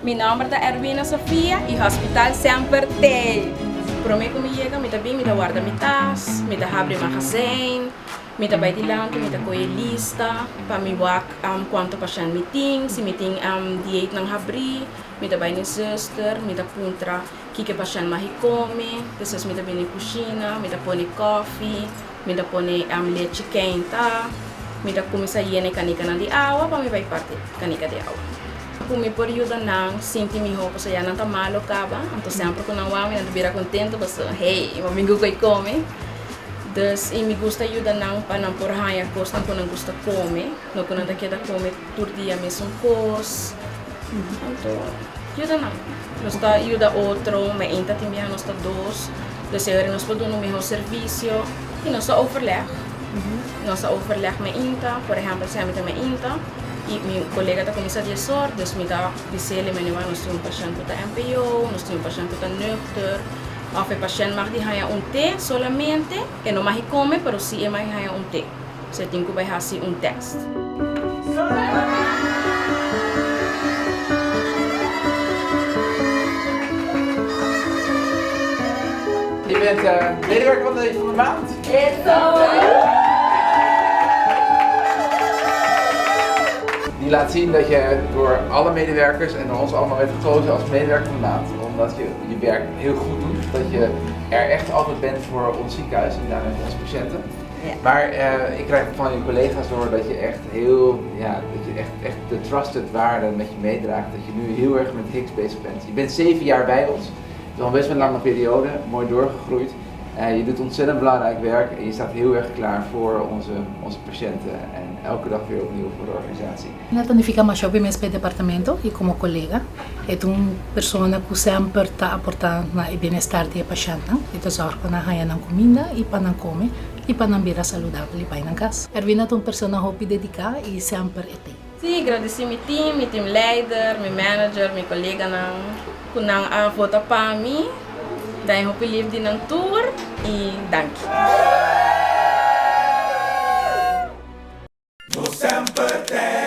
Mi nòmber ta Erwina Sofia i Hospital semper t'ei! Promé ku mi yega mi ta bin mi ta warda mi tas, mi ta habri magazijn, mi ta bai dilanti mi ta kohe lista pa mi wak kuantu pashènt mi tin, si mi tin dieetnan habrí, mi ta bai na e zuster, mi ta puntra kiko e pashènt mag i kome, despues mi ta bini kushina, mi ta pone kòfi, mi ta pone lechi keinta, mi ta kuminsá yena e kanikanan di awa pa mi bai parti kanika di awa. Ku mi por yuda nan sinti mihó pasobra ya nan ta malo kaba, anto semper ku nan wak mi nan ta bira kontentu pasobra hey, mi amigu ku e kome. Dus i mi gusta yuda nan pa nan por haña kosnan ku nan gusta kome, no ku nan ta keda kome tur dia mesun kos. Anto yuda nan. Nos ta yuda otro, mainta tin biaha nos ta dos, dus e ora nos por duna un mihó servisio i nos ta overleg. Nos ta overleg mainta, por ehèmpel si ami ta mainta i mi kolega ta kuminsá dies or, dus mi ta bis'é mene nos tin un pashènt ku ta NPO, nos tin un pashènt ku ta nuchter, òf e pashènt mag di haña un te solamente, e no mag di kome pero si e mag di haña un te. Se tin ku bai hasi un tèst. Je bent medewerker van de, van de maand. Die laat zien dat je door alle medewerkers en door ons allemaal werd gekozen als medewerker van de maand. Omdat je je werk heel goed doet. Dat je er echt altijd bent voor ons ziekenhuis en daarmee voor onze patiënten. Maar ik krijg van je collega's door dat je echt heel, ja, dat je echt, echt de trusted waarde met je meedraagt. Dat je nu heel erg met HIX bezig bent. Je bent 7 jaar bij ons. Het is al best wel een lange periode, mooi doorgegroeid. Je doet ontzettend belangrijk werk en je staat heel erg klaar voor onze, onze patiënten en elke dag weer opnieuw voor de organisatie. Mi ta nifica masha hopi mes pa e departamento y como colega. E ta un persona cu semper ta aporta na e bienestar di e pashentnan. E ta zorg pa nan haya nan cuminda y pa nan come y pa nan bira saludabel y bay nan cas. Erwina ta un persona hopi dedica y semper e t'ey. Sí, gradisí mi team, mi teamleider, mi manager, mi coleganan cu nan a vota pa mi. Ta e hopi lief di nan tur y danki. Nos semper t'ey.